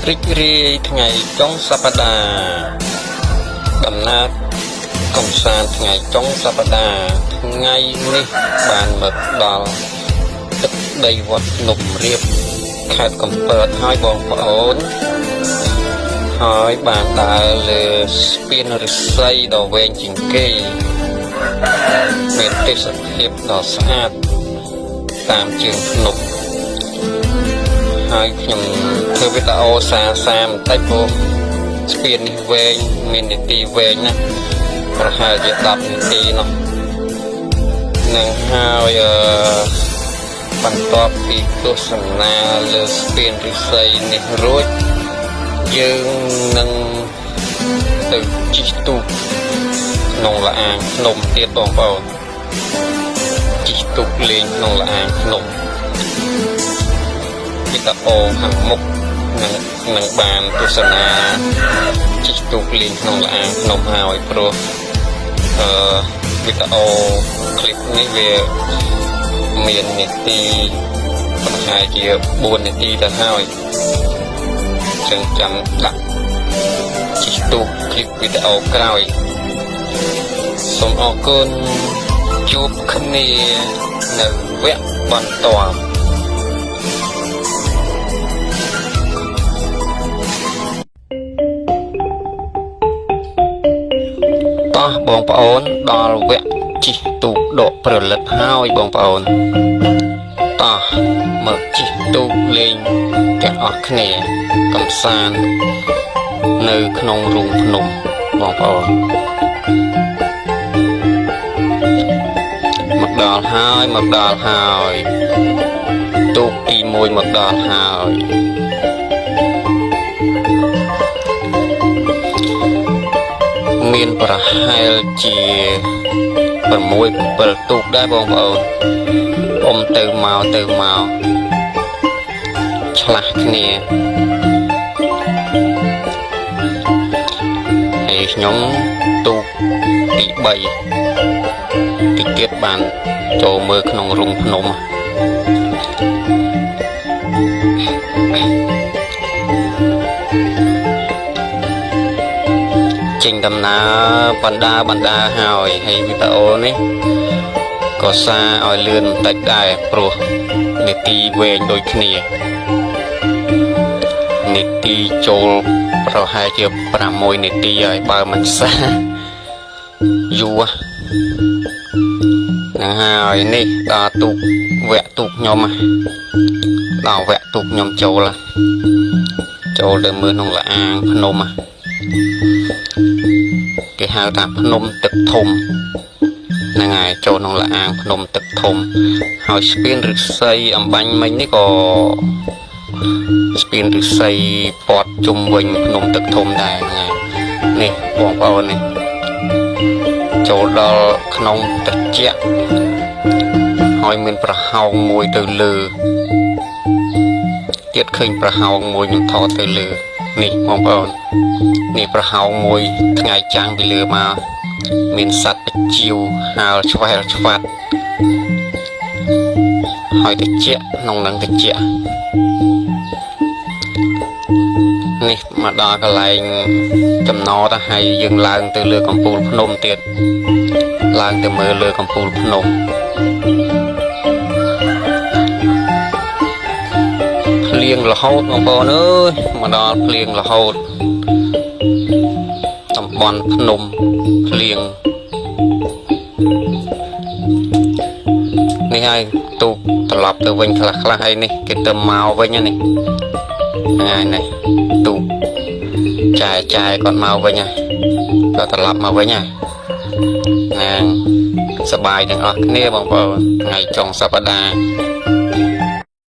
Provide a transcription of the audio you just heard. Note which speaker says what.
Speaker 1: រីករាយថ្ងៃចុងសប្តាហ៍ដំណើរកំសាន្តថ្ងៃចុងសប្តាហ៍ថ្ងៃនេះបានមកដល់ទឹកដីវត្តភ្នំរាបខេត្តកំពតហើយបងប្អូនហើយបានដើរលើស្ពានឫស្សីដ៏វែងជាងគេមានទេសភាពដ៏ស្អាតតាមជើងភ្នំ ហើយខ្ញុំធ្វើវីដេអូសាសាបន្តិចព្រោះស្ពាននេះវែងមាននាទីវែងណាស់ប្រហែលជា10នាទីនោះនឹងហើយអឺបន្ទាប់ពីទស្សនាលើស្ពានឫស្សីនេះរួចយើងនឹងទៅជិះទូកក្នុងល្អាងភ្នំទៀតបងប្អូនជិះទូកលេងក្នុងល្អាងភ្នំ វីដេអូខាងមុខនឹងនឹងបានទស្សនាជិះទូកលេងក្នុងល្អាងភ្នំហើយព្រោះអឺវីដេអូឃ្លីបនេះវាមាននាទីប្រហែលជា4នាទីទៅហើយអញ្ចឹងចាំដាក់ជិះទូកឃ្លីបវីដេអូក្រោយសូមអរគុណជួបគ្នានៅវគ្គបន្ទាប់ តោះបងប្អូនដល់វគ្គជិះទូកដកព្រលិតហើយបងប្អូនតោះមកជិះទូកលេងទាំងអស់គ្នាកំសាន្តនៅក្នុងរូងភ្នំបងប្អូនមកដល់ហើយមកដល់ហើយទូកទី1មកដល់ហើយមានប្រហែលជា6 7ទូកដែរបងប្អូនអ៊ំទៅមកទៅមកឆ្លាស់គ្នាហើយខ្ញុំទូកទី3តិចទៀតបានចូលមើលក្នុងរូងភ្នំចេញដំណើរបណ្ដាបណ្ដាហើយហើយវីដេអូនេះក៏សារឲ្យលឿនបន្តិចដែរព្រោះនាទីវែងដូចគ្នានាទីចូលប្រហែលជា6នាទីហើយបើមិនសាយូរហ្នឹងហើយនេះដល់ទូកវគ្គទូកខ្ញុំដល់វគ្គទូកខ្ញុំចូលចូលទៅមើលក្នុងល្អាងភ្នំគេហៅថាភ្នំទឹកធំហ្នឹងហើយចូលក្នុងល្អាងភ្នំទឹកធំហើយស្ពានឫស្សីអំបញ្ញមិញនេះក៏ស្ពានឫស្សីព័ទ្ធជុំវិញភ្នំទឹកធំដែរហ្នឹងហើយនេះបងប្អូននេះចូលដល់ក្នុងត្រជាក់ហើយមានប្រហោងមួយទៅលើទៀតឃើញប្រហោងមួយខ្ញុំថតទៅលើនេះបងប្អូននេះប្រហោងមួយថ្ងៃចាំងពីលើមកមានសត្វប្រជាវហើលឆ្វែលឆ្វាត់ហើយត្រជាក់ក្នុងនឹងត្រជាក់នេះមកដល់កន្លែងចំណតហើយយើងឡើងទៅលើកំពូលភ្នំទៀតឡើងទៅមើលលើកំពូលភ្នំភ្លៀងរហូតបងប្អូនអើយមកដល់ភ្លៀងរហូតតំបន់ភ្នំភ្លៀងនេះហើយទូកត្រឡប់ទៅវិញខ្លះខ្លះហើយនេះគេទៅមកវិញនេះហ្នឹងហើយនេះទូកចែចែគាត់មកវិញហើយគាត់ត្រឡប់មកវិញហើយហ្នឹងសប្បាយទាំងអស់គ្នាបងប្អូនថ្ងៃចុងសប្តាហ៍